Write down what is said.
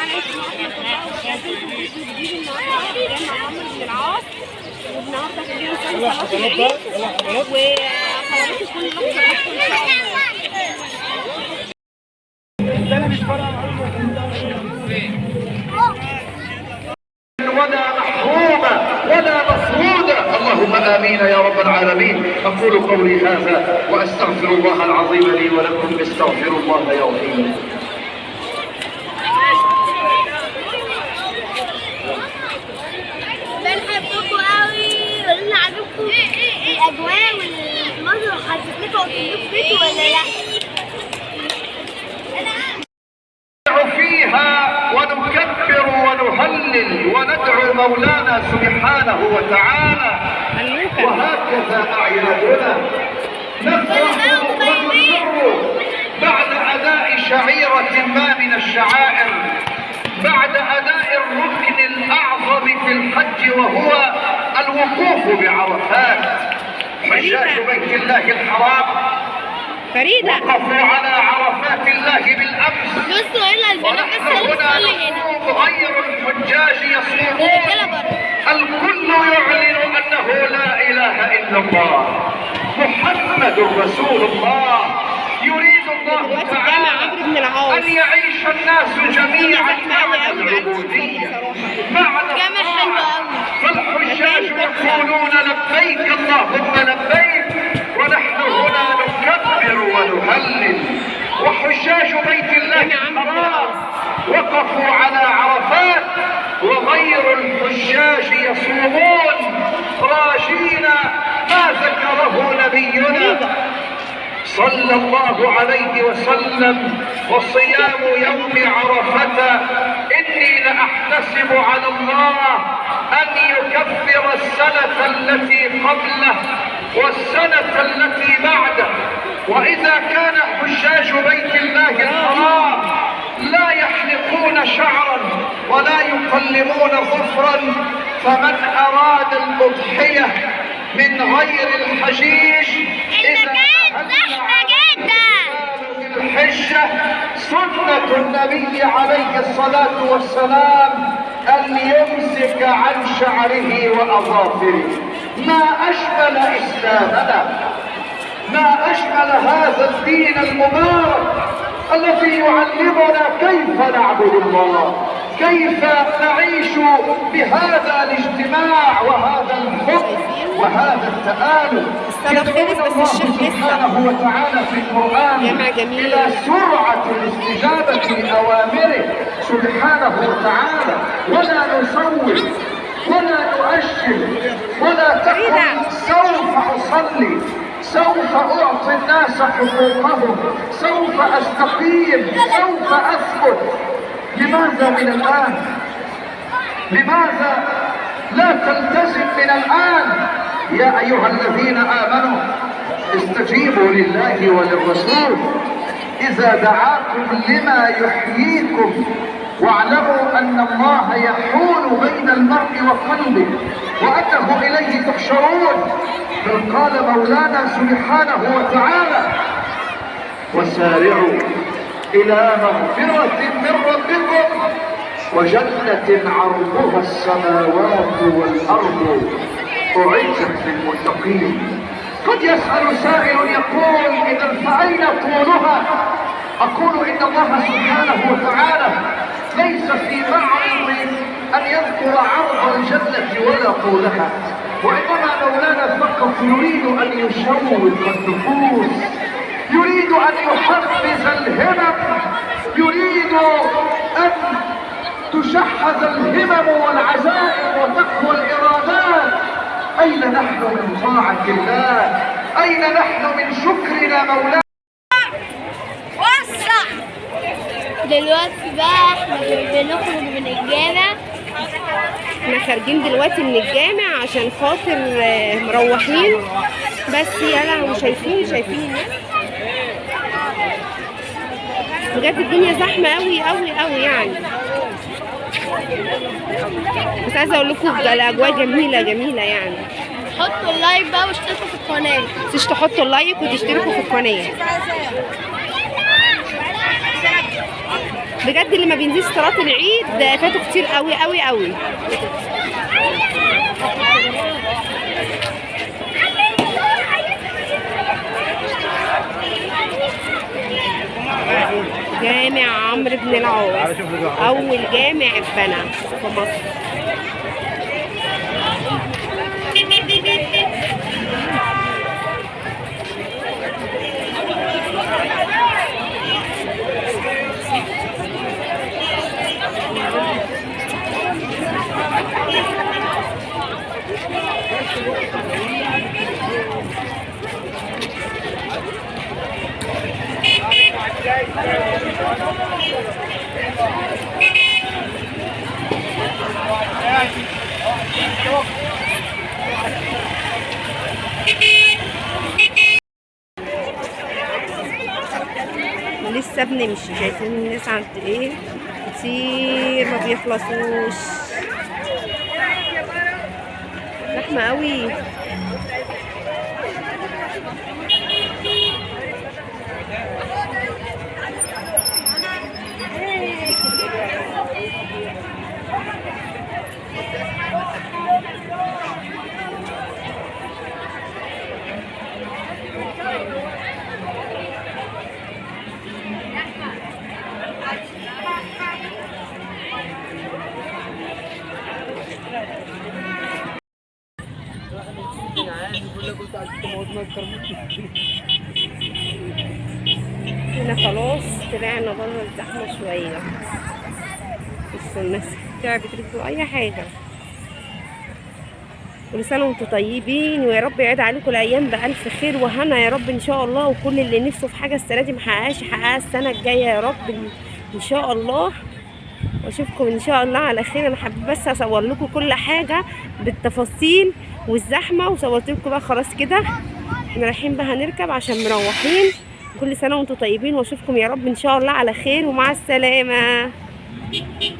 عليكم ورحمة الله وبركاته. فيديو جديد النهارده جامع عمرو بن العاص، والنهارده كلنا نصلي صلاة العيد وصلوات كل لحظة إن شاء الله. ولا محرومة ولا مفروضة، اللهم آمين يا رب العالمين. أقول قولي هذا وأستغفر الله العظيم لي ولكم، استغفروا الله يرحمكم. بنحبكم قوي، قولنا عجبكم الاجواء والمنظر، حسيت لكم في بيت ولا لا؟ فيها ونكبر ونهلل وندعو مولانا سبحانه وتعالى، وهكذا أعيادنا نفرح ونسر بعد أداء شعيرة ما من الشعائر، بعد أداء الركن الأعظم في الحج وهو الوقوف بعرفات. حجاج بيت الله الحرام وقفوا على عرفات الله بالأمس، بصوا هنا البنات بس هنا غير الحجاج يصومون. الكل يعلن أنه لا إله إلا الله محمد رسول الله. يريد الله تعالى أن يعيش الناس جميعا مع العبودية مع الله. فالحجاج يقولون لبيك اللهم لبيك، ونحن هنا نكبر ونهلل. وحجاج بيت الله الحرام وقفوا على عرفات، وغير الحجاج يصومون راجين ما ذكره نبينا صلى الله عليه وسلم. وصيام يوم عرفة إني لأحتسب على الله أن يكفر السنة التي قبله والسنة التي بعده. وإذا كان حجاج بيت الله الحرام لا يحلقون شعرا ولا يقلمون ظفرا، فمن أراد الأضحية من غير الحجيج إذا الحجة سنة النبي عليه الصلاة والسلام أن يمسك عن شعره وأظافره. ما أشمل إسلامنا، ما أشمل هذا الدين المبارك الذي يعلمنا كيف نعبد الله، كيف نعيش بهذا الاجتماع وهذا الحب وهذا التآلف. يدعون الله سبحانه وتعالى في القرآن إلى سرعة الاستجابة لأوامره سبحانه وتعالى، ولا نسوف ولا نؤجل ولا تقل سوف أصلي، سوف أعطي الناس حقوقهم، سوف أستقيم، سوف أثبت. لماذا من الآن؟ لماذا لا تلتزم من الآن؟ يا أيها الذين آمنوا استجيبوا لله وللرسول إذا دعاكم لما يحييكم، واعلموا أن الله يحول بين المرء وقلبه وأنه إليه تحشرون. بل قال مولانا سبحانه وتعالى: وسارعوا إلى مغفرة من ربكم وجنة عرضها السماوات والأرض أعدت للمتقين. قد يسأل سائل يقول: إذا فأين طولها؟ أقول إن الله سبحانه وتعالى ليس في معرض أن يذكر عرض الجنة ولا طولها، وإنما مولانا فقط يريد أن يشوق النفوس، يريد أن يحفز الهمم، يريد أن تشحذ الهمم والعزائم وتقوى الإرادات. أين نحن من طاعة الله؟ أين نحن من شكرنا مولانا؟ دلوقتي بقى احنا بنخرج من الجامع، احنا خارجين دلوقتي من الجامع عشان خاطر مروحين. بس يلا شايفين الناس بجد، الدنيا زحمه قوي قوي قوي يعني. بس عايزه اقول لكم الاجواء جميله يعني. حطوا اللايك بقى واشتركوا في القناه. تحطوا اللايك وتشتركوا في القناه. بجد اللي ما بينزلش صلاة العيد فاتوا كتير قوي قوي قوي. جامع عمرو بن العاص اول جامع اتبنى في مصر. لسه بنمشي، شايفين الناس عند ايه كتير ما بيخلصوش، زحمه قوي. هنا خلاص طلعنا بره الزحمه شويه، بس الناس تعبت رجلوا اي حاجه. كل سنه وانتم طيبين، ويا رب يعيد عليكم الايام بالف خير وهنا يا رب ان شاء الله. وكل اللي نفسه في حاجه السنه دي محققهاش يحققها السنه الجايه يا رب ان شاء الله. واشوفكم ان شاء الله على خير. انا حابه بس اصور لكم كل حاجه بالتفاصيل والزحمه، وصورت لكم بقى خلاص كده احنا رايحين بقى هنركب عشان مروحين. كل سنه وانتم طيبين، واشوفكم يا رب ان شاء الله على خير، ومع السلامه.